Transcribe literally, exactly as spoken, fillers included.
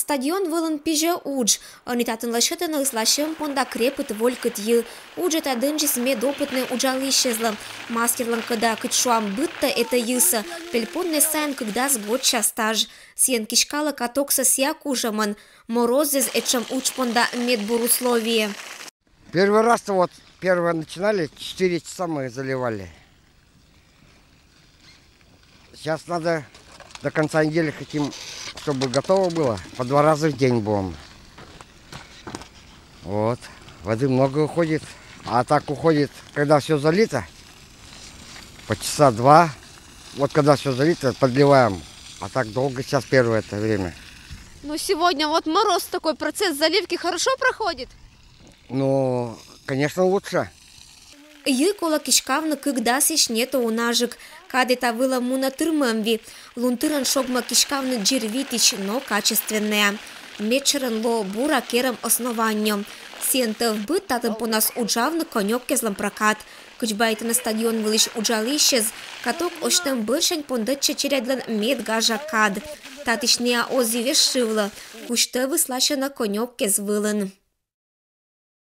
Стадион вылын пижӧ удж. Ӧні татын лӧсьӧдӧны ызласьӧм понда крепыт волькыт йӧ. Удж этадынджыс мед опытнӧй уджалысьӧзлӧ. Мастерлӧн кӧда, кыдз шуам, быдтӧ этӧ йӧсӧ, пельпоннӧй сайын кыддас годся стаж. Сійӧн киськалӧ катоксӧ сійӧ кужӧмӧн. Мороззыс этшӧм удж понда мед бур условие. Первый раз-то вот, первое начинали, четыре часа мы заливали. Сейчас надо до конца недели хотим, чтобы готово было. По два раза в день будем. Вот. Воды много уходит. А так уходит, когда все залито, по часа два. Вот когда все залито, подливаем. А так долго сейчас первое это время. Ну, сегодня вот мороз такой, процесс заливки хорошо проходит? Ну, конечно, лучше. Йӧ колӧ киськавны кык дасысь не то унажык. Кад эта вылӧ мунӧ тырмӧмви. Лунтырӧн шогмӧ киськавны дзир витысь, но качественнӧя. Медшӧрӧн лоӧ бура керӧм основаниеӧн. Сійӧн тӧв быд татын понас уджавны конёкъяслӧн прокат. Кыдз байтӧны стадион вылысь уджалысьӧс, каток осьтӧм бӧрсянь пондӧдчӧ челядьлӧн медгажа кад. Татысь нӧ оз и вежшывлы. Кузь тӧвыс ласьӧны конёкъяс вылын.